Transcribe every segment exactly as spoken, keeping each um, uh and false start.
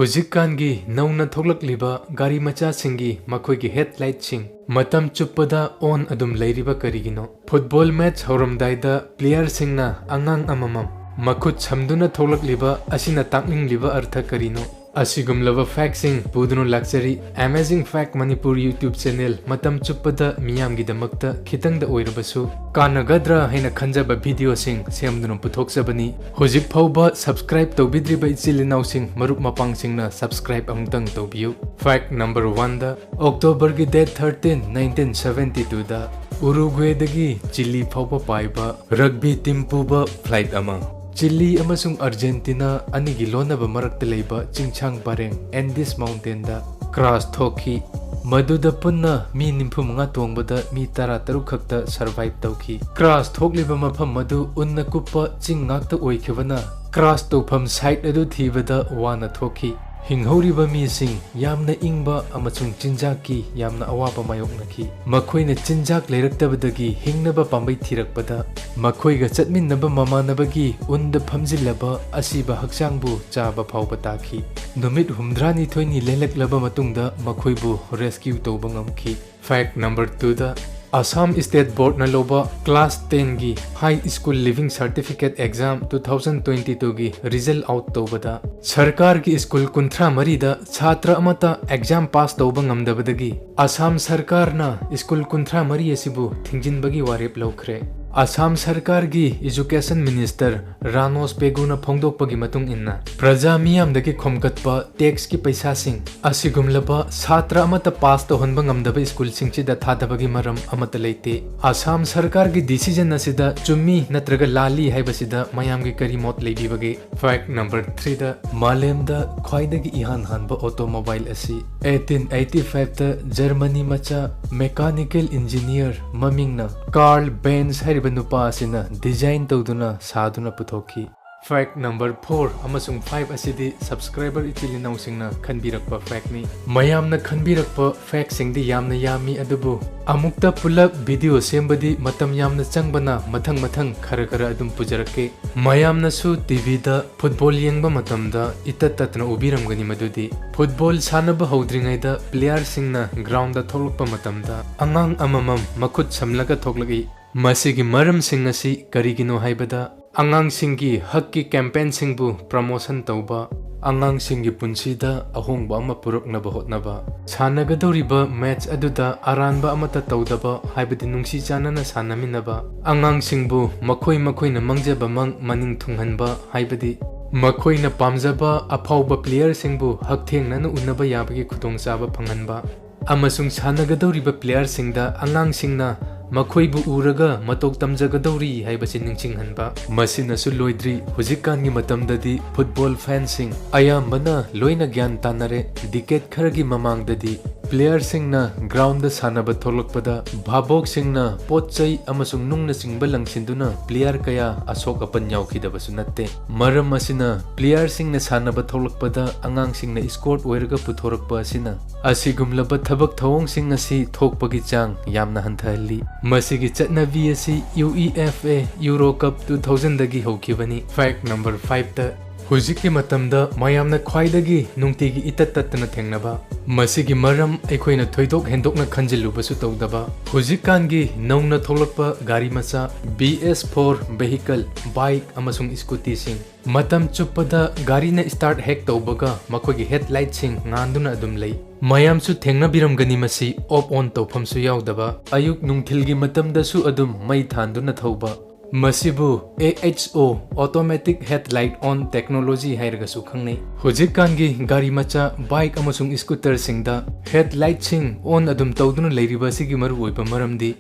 ꯍꯧꯖꯤꯛꯀꯥꯟꯒꯤ ꯅꯧꯅ ꯊꯣꯛꯂꯛꯂꯤꯕ ꯒꯥꯔꯤ ꯃꯆꯥꯁꯤꯡꯒꯤ ꯃꯈꯣꯏꯒꯤ ꯍꯦꯗꯂꯥꯏꯠꯁꯤꯡ ꯃꯇꯝ ꯆꯨꯞꯄꯗ ꯑꯣꯟ ꯑꯗꯨꯝ ꯂꯩꯔꯤꯕ ꯀꯔꯤꯒꯤꯅꯣ? ꯐꯨꯠꯕꯣꯜ ꯃꯦꯆ ꯍꯧꯔꯝꯗꯥꯏꯗ ꯄ꯭ꯂꯦꯌꯔꯁꯤꯡꯅ ꯑꯉꯥꯡ ꯑꯃꯃꯝ ꯃꯈꯨꯠ ꯁꯝꯗꯨꯅ ꯊꯣꯛꯂꯛꯂꯤꯕ ꯑꯁꯤꯅ ꯇꯥꯛꯅꯤꯡꯂꯤꯕ ꯑꯔꯊ ꯀꯔꯤꯅꯣ? ꯑꯁꯤꯒꯨꯝꯂꯕ ꯐꯦꯛꯁꯤꯡ ꯄꯨꯗꯨꯅ ꯂꯥꯛꯆꯔꯤ Amazing Fact Manipur YouTube channel꯫ ꯃꯇꯝ ꯆꯨꯞꯄꯗ ꯃꯤꯌꯥꯝꯒꯤꯗꯃꯛꯇ ꯈꯤꯇꯪꯗ ꯑꯣꯏꯔꯕꯁꯨ ꯀꯥꯟꯅꯒꯗ꯭ꯔꯥ ꯍꯥꯏꯅ ꯈꯟꯖꯕ ꯚꯤꯗꯤꯑꯣꯁꯤꯡ ꯁꯦꯝꯗꯨꯅ ꯄꯨꯊꯣꯛꯆꯕꯅꯤ꯫ ꯍꯧꯖꯤꯛ ꯐꯥꯎꯕ ꯁꯕꯁꯀ꯭ꯔꯥꯏꯕ ꯇꯧꯕꯤꯗ꯭ꯔꯤꯕ ꯏꯆꯤꯜ ꯏꯅꯥꯎꯁꯤꯡ, ꯃꯔꯨꯞ ꯃꯄꯥꯡꯁꯤꯡꯅ ꯁꯕꯁꯀ꯭ꯔꯥꯏꯕ ꯑꯃꯨꯛꯇꯪ ꯇꯧꯕꯤꯌꯨ꯫ ꯐꯦꯛ ꯅꯝꯕꯔ ꯋꯥꯟꯗ, ꯑꯣꯛꯇꯣꯕꯔꯒꯤ ꯗꯦꯠ ꯊꯥꯔꯇꯤꯟ, ꯅꯥꯏꯟꯇꯤꯟ ꯁꯚꯦꯟꯇꯤ ꯇꯨꯗ ꯎꯔꯨꯒ꯭ꯋꯦꯗꯒꯤ ꯆꯤꯂꯤ ꯐꯥꯎꯕ ꯄꯥꯏꯕ ꯔꯒꯕꯤ ꯇꯤꯝ ꯄꯨꯕ ꯐ꯭ꯂꯥꯏꯠ ꯑꯃ ꯆꯤꯂꯤ ꯑꯃꯁꯨꯡ ꯑꯔꯖꯦꯟꯇꯤꯅꯥ ꯑꯅꯤꯒꯤ ꯂꯣꯟꯅꯕ ꯃꯔꯛꯇ ꯂꯩꯕ ꯆꯤꯡꯁꯥꯡ ꯄꯔꯦꯡ ꯑꯦꯟꯗꯤꯁ ꯃꯥꯎꯟꯇꯦꯟꯗ ꯀ꯭ꯔꯥꯁ ꯊꯣꯛꯈꯤ꯫ ꯃꯗꯨꯗ ꯄꯨꯟꯅ ꯃꯤ ꯅꯤꯐꯨ ꯃꯉꯥ ꯇꯣꯡꯕꯗ ꯃꯤ ꯇꯔꯥ ꯇꯔꯨꯛ ꯈꯛꯇ ꯁꯔꯚꯥꯏꯚ ꯇꯧꯈꯤ꯫ ꯀ꯭ꯔꯥꯁ ꯊꯣꯛꯂꯤꯕ ꯃꯐꯝ ꯑꯗꯨ ꯎꯟꯅ ꯀꯨꯞꯄ ꯆꯤꯡ ꯉꯥꯛꯇ ꯑꯣꯏꯈꯤꯕꯅ, ꯀ꯭ꯔꯥꯁ ꯇꯧꯐꯝ ꯁꯥꯏꯠ ꯑꯗꯨ ꯊꯤꯕꯗ ꯋꯥꯅ ꯊꯣꯛꯈꯤ꯫ ꯍꯤꯡꯍꯧꯔꯤꯕ ꯃꯤꯁꯤꯡ ꯌꯥꯝꯅ ꯏꯪꯕ ꯑꯃꯁꯨꯡ ꯆꯤꯟꯖꯥꯛꯀꯤ ꯌꯥꯝꯅ ꯑꯋꯥꯕ ꯃꯥꯌꯣꯛꯅꯈꯤ꯫ ꯃꯈꯣꯏꯅ ꯆꯤꯟꯖꯥꯛ ꯂꯩꯔꯛꯇꯕꯗꯒꯤ ꯍꯤꯡꯅꯕ ꯄꯥꯝꯕꯩ ꯊꯤꯔꯛꯄꯗ, ꯃꯈꯣꯏꯒ ꯆꯠꯃꯤꯟꯅꯕ ꯃꯃꯥꯟꯅꯕꯒꯤ ꯎꯟꯗ ꯐꯝꯖꯤꯜꯂꯕ ꯑꯁꯤꯕ ꯍꯛꯆꯥꯡꯕꯨ ꯆꯥꯕ ꯐꯥꯎꯕ ꯇꯥꯈꯤ꯫ ꯅꯨꯃꯤꯠ ꯍꯨꯝꯗ꯭ꯔꯥꯅꯤꯊꯣꯏꯅꯤ ꯂꯦꯜꯂꯛꯂꯕ ꯃꯇꯨꯡꯗ ꯃꯈꯣꯏꯕꯨ ꯔꯦꯁꯀ꯭ꯌꯨ ꯇꯧꯕ ꯉꯝꯈꯤ꯫ ꯐꯦꯛ ꯅꯝꯕꯔ ꯇꯨꯗ, ꯑꯁꯥꯝ ꯁ꯭ꯇꯦꯠ ꯕꯣꯔꯗꯅ ꯂꯧꯕ ꯀ꯭ꯂꯥꯁ ꯇꯦꯟꯒꯤ high school leaving certificate exam two thousand twenty ꯇꯨꯒꯤ ꯔꯤꯖꯜ ꯑꯥꯎꯠ ꯇꯧꯕꯗ, ꯁꯔꯀꯥꯔꯒꯤ ꯁ꯭ꯀꯨꯜ ꯀꯨꯟꯊ꯭ꯔꯥ ꯃꯔꯤꯗ ꯁꯥꯇ꯭ꯔ ꯑꯃꯠꯇ ꯑꯦꯛꯖꯥꯝ ꯄꯥꯁ ꯇꯧꯕ ꯉꯝꯗꯕꯗꯒꯤ ꯑꯁꯥꯝ ꯁꯔꯀꯥꯔꯅ ꯁ꯭ꯀꯨꯜ ꯀꯨꯟꯊ꯭ꯔꯥ ꯃꯔꯤ ꯑꯁꯤꯕꯨ ꯊꯤꯡꯖꯤꯟꯕꯒꯤ ꯋꯥꯔꯦꯞ ꯂꯧꯈ꯭ꯔꯦ꯫ ꯑꯁꯥꯝ ꯁꯔꯀꯥꯔꯒꯤ ꯏꯖꯨꯀꯦꯁꯟ ꯃꯤꯅꯤꯁꯇꯔ ꯔꯥꯅꯣꯁ ꯄꯦꯒꯨꯅ ꯐꯣꯡꯗꯣꯛꯄꯒꯤ ꯃꯇꯨꯡ ꯏꯟꯅ, ꯄ꯭ꯔꯖꯥ ꯃꯤꯌꯥꯝꯗꯒꯤ ꯈꯣꯝꯒꯠꯄ ꯇꯦꯛꯁꯀꯤ ꯄꯩꯁꯥꯁꯤꯡ ꯑꯁꯤꯒꯨꯝꯂꯕ ꯁꯥꯇ꯭ꯔ ꯑꯃꯠꯇ ꯄꯥꯁ ꯇꯧꯍꯟꯕ ꯉꯝꯗꯕ ꯁ꯭ꯀꯨꯜꯁꯤꯡꯁꯤꯗ ꯊꯥꯗꯕꯒꯤ ꯃꯔꯝ ꯑꯃꯠꯇ ꯂꯩꯇꯦ꯫ ꯑꯁꯥꯝ ꯁꯔꯀꯥꯔꯒꯤ ꯗꯤꯁꯤꯖꯟ ꯑꯁꯤꯗ ꯆꯨꯝꯃꯤ ꯅꯠꯇ꯭ꯔꯒ ꯂꯥꯜꯂꯤ ꯍꯥꯏꯕꯁꯤꯗ ꯃꯌꯥꯝꯒꯤ ꯀꯔꯤ ꯃꯣꯠ ꯂꯩꯕꯤꯕꯒꯦ? ꯐꯦꯛ ꯅꯝꯕꯔ ꯊ꯭ꯔꯤꯗ, ꯃꯥꯂꯦꯝꯗ ꯈ꯭ꯋꯥꯏꯗꯒꯤ ꯏꯍꯥꯟ ꯍꯥꯟꯕ ꯑꯣꯇꯣꯃꯣꯕꯥꯏꯜ ꯑꯁꯤ ꯑꯩꯠꯇꯤꯟ ꯑꯩꯠꯇꯤ ꯐꯥꯏꯚꯇ ꯖꯔꯃꯅꯤ ꯃꯆꯥ ꯃꯦꯀꯥꯅꯤꯀꯦꯜ ꯏꯟꯖꯤꯅꯤꯌꯔ ꯃꯃꯤꯡꯅ ꯀꯥꯔꯜ ꯕꯦꯟꯁ ꯍꯥꯏꯔꯤꯕ ꯅꯨꯄꯥ ꯑꯁꯤꯅ ꯗꯤꯖꯥꯏꯟ ꯇꯧꯗꯨꯅ ꯁꯥꯗꯨꯅ ꯄꯨꯊꯣꯛꯈꯤ꯫ Fact number four ꯑꯃꯁꯨꯡ five ꯑꯁꯤꯗꯤ subscriber ꯏꯆꯤꯜ ꯏꯅꯥꯎꯁꯤꯡꯅ ꯈꯟꯕꯤꯔꯛꯄ factꯅꯤ꯫ ꯃꯌꯥꯝꯅ ꯈꯟꯕꯤꯔꯛꯄ factꯁꯤꯡꯗꯤ ꯌꯥꯝꯅ ꯌꯥꯝꯃꯤ, ꯑꯗꯨꯕꯨ ꯑꯃꯨꯛꯇ ꯄꯨꯂꯞ video ꯁꯦꯝꯕꯗꯤ ꯃꯇꯝ ꯌꯥꯝꯅ ꯆꯪꯕꯅ ꯃꯊꯪ ꯃꯊꯪ ꯈꯔ ꯈꯔ ꯑꯗꯨꯝ ꯄꯨꯖꯔꯛꯀꯦ꯫ ꯃꯌꯥꯝꯅꯁꯨ TVꯗ football ꯌꯦꯡꯕ ꯃꯇꯝꯗ ꯏꯇꯠ ꯇꯠꯇꯅ ꯎꯕꯤꯔꯝꯒꯅꯤ ꯃꯗꯨꯗꯤ꯫ Football ꯁꯥꯟꯅꯕ ꯍꯧꯗ꯭ꯔꯤꯉꯩꯗ playerꯁꯤꯡꯅ groundꯗ ꯊꯣꯛꯂꯛꯄ ꯃꯇꯝꯗ ꯑꯉꯥꯡ ꯑꯃꯃꯝ ꯃꯈꯨꯠ ꯁꯝꯂꯒ ꯊꯣꯛꯂꯛꯏ꯫ ꯃꯁꯤꯒꯤ ꯃꯔꯝꯁꯤꯡ ꯑꯁꯤ ꯀꯔꯤꯒꯤꯅꯣ ꯍꯥꯏꯕꯗ, ꯑꯉꯥꯡꯁꯤꯡꯒꯤ ꯍꯛꯀꯤ campaignꯁꯤꯡꯕꯨ promotion ꯇꯧꯕ, ꯑꯉꯥꯡꯁꯤꯡꯒꯤ ꯄꯨꯟꯁꯤꯗ ꯑꯍꯣꯡꯕ ꯑꯃ ꯄꯨꯔꯛꯅꯕ ꯍꯣꯠꯅꯕ, ꯁꯥꯟꯅꯒꯗꯧꯔꯤꯕ match ꯑꯗꯨꯗ ꯑꯔꯥꯟꯕ ꯑꯃꯠꯇ ꯇꯧꯗꯕ, ꯍꯥꯏꯕꯗꯤ ꯅꯨꯡꯁꯤ ꯆꯥꯟꯅꯅ ꯁꯥꯟꯅꯃꯤꯟꯅꯕ, ꯑꯉꯥꯡꯁꯤꯡꯕꯨ ꯃꯈꯣꯏ ꯃꯈꯣꯏꯅ ꯃꯪꯖꯕꯃꯛ ꯃꯅꯤꯡ ꯊꯨꯡꯍꯟꯕ, ꯍꯥꯏꯕꯗꯤ ꯃꯈꯣꯏꯅ ꯄꯥꯝꯖꯕ ꯑꯐꯥꯎꯕ playerꯁꯤꯡꯕꯨ ꯍꯛꯊꯦꯡꯅꯅ ꯎꯅꯕ ꯌꯥꯕꯒꯤ ꯈꯨꯗꯣꯡꯆꯥꯕ ꯐꯪꯍꯟꯕ, ꯑꯃꯁꯨꯡ ꯁꯥꯟꯅꯒꯗꯧꯔꯤꯕ playerꯁꯤꯡꯗ ꯑꯉꯥꯡꯁꯤꯡꯅ ꯃꯈꯣꯏꯕꯨ ꯎꯔꯒ ꯃꯇꯧ ꯇꯝꯖꯒꯗꯧꯔꯤ ꯍꯥꯏꯕꯁꯤ ꯅꯤꯡꯁꯤꯡꯍꯟꯕ꯫ ꯃꯁꯤꯅꯁꯨ ꯂꯣꯏꯗ꯭ꯔꯤ, ꯍꯧꯖꯤꯛꯀꯥꯟꯒꯤ ꯃꯇꯝꯗꯗꯤ football fanꯁꯤꯡ ꯑꯌꯥꯝꯕꯅ ꯂꯣꯏꯅ ꯒ꯭ꯌꯥꯟ ꯇꯥꯅꯔꯦ꯫ Decade ꯈꯔꯒꯤ ꯃꯃꯥꯡꯗꯗꯤ playerꯁꯤꯡꯅ groundꯗ ꯁꯥꯟꯅꯕ ꯊꯣꯛꯂꯛꯄꯗ ꯚꯥꯕꯣꯛꯁꯤꯡꯅ ꯄꯣꯠ ꯆꯩ ꯑꯃꯁꯨꯡ ꯅꯨꯡꯅꯆꯤꯡꯕ ꯂꯪꯁꯤꯟꯗꯨꯅ player ꯀꯌꯥ ꯑꯁꯣꯛ ꯑꯄꯟ ꯌꯥꯎꯈꯤꯗꯕꯁꯨ ꯅꯠꯇꯦ꯫ ꯃꯔꯝ ꯑꯁꯤꯅ playerꯁꯤꯡꯅ ꯁꯥꯟꯅꯕ ꯊꯣꯛꯂꯛꯄꯗ ꯑꯉꯥꯡꯁꯤꯡꯅ escort ꯑꯣꯏꯔꯒ ꯄꯨꯊꯣꯔꯛꯄ ꯑꯁꯤꯅ ꯑꯁꯤꯒꯨꯝꯂꯕ ꯊꯕꯛ ꯊꯧꯑꯣꯡꯁꯤꯡ ꯑꯁꯤ ꯊꯣꯛꯄꯒꯤ ꯆꯥꯡ ꯌꯥꯝꯅ ꯍꯟꯊꯍꯜꯂꯤ꯫ ꯃꯁꯤꯒꯤ ꯆꯠꯅꯕꯤ ꯑꯁꯤ UEFA Euro Cup two thousandꯗꯒꯤ ꯍꯧꯈꯤꯕꯅꯤ꯫ Fact number fiveꯇ, ꯍꯧꯖꯤꯛꯀꯤ ꯃꯇꯝꯗ ꯃꯌꯥꯝꯅ ꯈ꯭ꯋꯥꯏꯗꯒꯤ ꯅꯨꯡꯇꯤꯒꯤ ꯏꯇꯠ ꯇꯠꯇꯅ ꯊꯦꯡꯅꯕ, ꯃꯁꯤꯒꯤ ꯃꯔꯝ ꯑꯩꯈꯣꯏꯅ ꯊꯣꯏꯗꯣꯛ ꯍꯦꯟꯗꯣꯛꯅ ꯈꯟꯖꯤꯜꯂꯨꯕꯁꯨ ꯇꯧꯗꯕ, ꯍꯧꯖꯤꯛꯀꯥꯟꯒꯤ ꯅꯧꯅ ꯊꯣꯛꯂꯛꯄ ꯒꯥꯔꯤ ꯃꯆꯥ, BS four vehicle, bike ꯑꯃꯁꯨꯡ scootyꯁꯤꯡ꯫ ꯃꯇꯝ ꯆꯨꯞꯄꯗ ꯒꯥꯔꯤꯅ start ꯍꯦꯛ ꯇꯧꯕꯒ ꯃꯈꯣꯏꯒꯤ headlightꯁꯤꯡ ꯉꯥꯟꯗꯨꯅ ꯑꯗꯨꯝ ꯂꯩ꯫ ꯃꯌꯥꯝꯁꯨ ꯊꯦꯡꯅꯕꯤꯔꯝꯒꯅꯤ ꯃꯁꯤ off on ꯇꯧꯐꯝꯁꯨ ꯌꯥꯎꯗꯕ, ꯑꯌꯨꯛ ꯅꯨꯡꯊꯤꯜꯒꯤ ꯃꯇꯝꯗꯁꯨ ꯑꯗꯨꯝ ꯃꯩ ꯊꯥꯟꯗꯨꯅ ꯊꯧꯕ꯫ ꯃꯁꯤꯕꯨ AHO, Automatic Headlight On Technology ꯍꯥꯏꯔꯒꯁꯨ ꯈꯪꯅꯩ꯫ ꯍꯧꯖꯤꯛꯀꯥꯟꯒꯤ ꯒꯥꯔꯤ ꯃꯆꯥ, bike ꯑꯃꯁꯨꯡ scooterꯁꯤꯡꯗ headlightꯁꯤꯡ on ꯑꯗꯨꯝ ꯇꯧꯗꯨꯅ ꯂꯩꯔꯤꯕ ꯑꯁꯤꯒꯤ ꯃꯔꯨꯑꯣꯏꯕ ꯃꯔꯝꯗꯤ,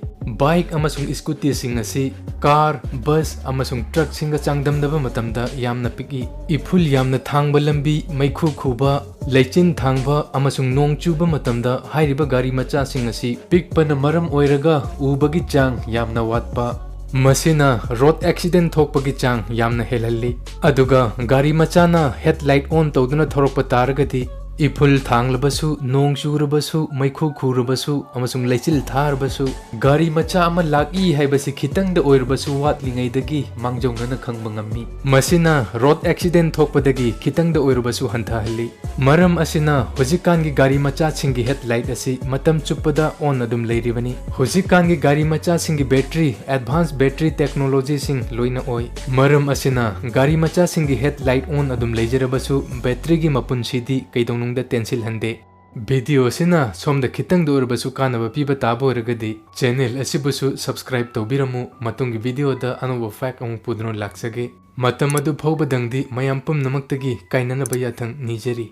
bike ꯑꯃꯁꯨꯡ scootyꯁꯤꯡ ꯑꯁꯤ car, bus ꯑꯃꯁꯨꯡ truckꯁꯤꯡꯒ ꯆꯥꯡꯗꯝꯅꯕ ꯃꯇꯝꯗ ꯌꯥꯝꯅ ꯄꯤꯛꯏ꯫ ꯏꯐꯨꯜ ꯌꯥꯝꯅ ꯊꯥꯡꯕ ꯂꯝꯕꯤ, ꯃꯩꯈꯨ ꯈꯨꯕ, ꯂꯩꯆꯤꯟ ꯊꯥꯡꯕ ꯑꯃꯁꯨꯡ ꯅꯣꯡ ꯆꯨꯕ ꯃꯇꯝꯗ ꯍꯥꯏꯔꯤꯕ ꯒꯥꯔꯤ ꯃꯆꯥꯁꯤꯡ ꯑꯁꯤ ꯄꯤꯛꯄꯅ ꯃꯔꯝ ꯑꯣꯏꯔꯒ ꯎꯕꯒꯤ ꯆꯥꯡ ꯌꯥꯝꯅ ꯋꯥꯠꯄ, ꯃꯁꯤꯅ ꯔꯣꯗ ꯑꯦꯛꯁꯤꯗꯦꯟ ꯊꯣꯛꯄꯒꯤ ꯆꯥꯡ ꯌꯥꯝꯅ ꯍꯦꯜꯍꯜꯂꯤ꯫ ꯑꯗꯨꯒ ꯒꯥꯔꯤ ꯃꯆꯥꯅ ꯍꯦꯗ ꯂꯥꯏꯠ ꯑꯣꯟ ꯇꯧꯗꯨꯅ ꯊꯧꯔꯛꯄ ꯇꯥꯔꯒꯗꯤ, ꯏꯐꯨꯜ ꯊꯥꯡꯂꯕꯁꯨ, ꯅꯣꯡ ꯆꯨꯔꯕꯁꯨ, ꯃꯩꯈꯨ ꯈꯨꯔꯕꯁꯨ ꯑꯃꯁꯨꯡ ꯂꯩꯆꯤꯜ ꯊꯥꯔꯕꯁꯨ, ꯒꯥꯔꯤ ꯃꯆꯥ ꯑꯃ ꯂꯥꯛꯏ ꯍꯥꯏꯕꯁꯤ ꯈꯤꯇꯪꯗ ꯑꯣꯏꯔꯕꯁꯨ ꯋꯥꯠꯂꯤꯉꯩꯗꯒꯤ ꯃꯥꯡꯖꯧꯅꯅ ꯈꯪꯕ ꯉꯝꯃꯤ꯫ ꯃꯁꯤꯅ ꯔꯣꯗ ꯑꯦꯛꯁꯤꯗꯦꯟ ꯊꯣꯛꯄꯗꯒꯤ ꯈꯤꯇꯪꯗ ꯑꯣꯏꯔꯕꯁꯨ ꯍꯟꯊꯍꯜꯂꯤ꯫ ꯃꯔꯝ ꯑꯁꯤꯅ ꯍꯧꯖꯤꯛꯀꯥꯟꯒꯤ ꯒꯥꯔꯤ ꯃꯆꯥꯁꯤꯡꯒꯤ ꯍꯦꯗ ꯂꯥꯏꯠ ꯑꯁꯤ ꯃꯇꯝ ꯆꯨꯞꯄꯗ ꯑꯣꯟ ꯑꯗꯨꯝ ꯂꯩꯔꯤꯕꯅꯤ꯫ ꯍꯧꯖꯤꯛꯀꯥꯟꯒꯤ ꯒꯥꯔꯤ ꯃꯆꯥꯁꯤꯡꯒꯤ ꯕꯦꯇ꯭ꯔꯤ, ꯑꯦꯗꯚꯥꯟꯁ ꯕꯦꯇ꯭ꯔꯤ ꯇꯦꯛꯅꯣꯂꯣꯖꯤꯁꯤꯡ ꯂꯣꯏꯅ ꯑꯣꯏ꯫ ꯃꯔꯝ ꯑꯁꯤꯅ ꯒꯥꯔꯤ ꯃꯆꯥꯁꯤꯡꯒꯤ ꯍꯦꯗ ꯂꯥꯏꯠ ꯑꯣꯟ ꯑꯗꯨꯝ ꯂꯩꯖꯔꯕꯁꯨ, ꯕꯦꯇ꯭ꯔꯤꯒꯤ ꯃꯄꯨꯟꯁꯤꯗꯤ ꯀꯩꯗꯧꯅꯨꯡꯗ ꯇꯦꯟꯁꯤꯜꯍꯟꯗꯦ꯫ ꯚꯤꯗꯤꯑꯣ ꯑꯁꯤꯅ ꯁꯣꯝꯗ ꯈꯤꯇꯪꯗ ꯑꯣꯏꯔꯕꯁꯨ ꯀꯥꯟꯅꯕ ꯄꯤꯕ ꯇꯥꯕ ꯑꯣꯏꯔꯒꯗꯤ, ꯆꯦꯅꯦꯜ ꯑꯁꯤꯕꯨꯁꯨ ꯁꯕꯁꯀ꯭ꯔꯥꯏꯕ ꯇꯧꯕꯤꯔꯝꯃꯨ꯫ ꯃꯇꯨꯡꯒꯤ ꯚꯤꯗꯤꯑꯣꯗ ꯑꯅꯧꯕ ꯐꯦꯛ ꯑꯃꯨꯛ ꯄꯨꯗꯨꯅ ꯂꯥꯛꯆꯒꯦ꯫ ꯃꯇꯝ ꯑꯗꯨ ꯐꯥꯎꯕꯗꯪꯗꯤ ꯃꯌꯥꯝ ꯄꯨꯝꯅꯃꯛꯇꯒꯤ ꯀꯥꯏꯅꯅꯕ ꯌꯥꯊꯪ ꯅꯤꯖꯔꯤ꯫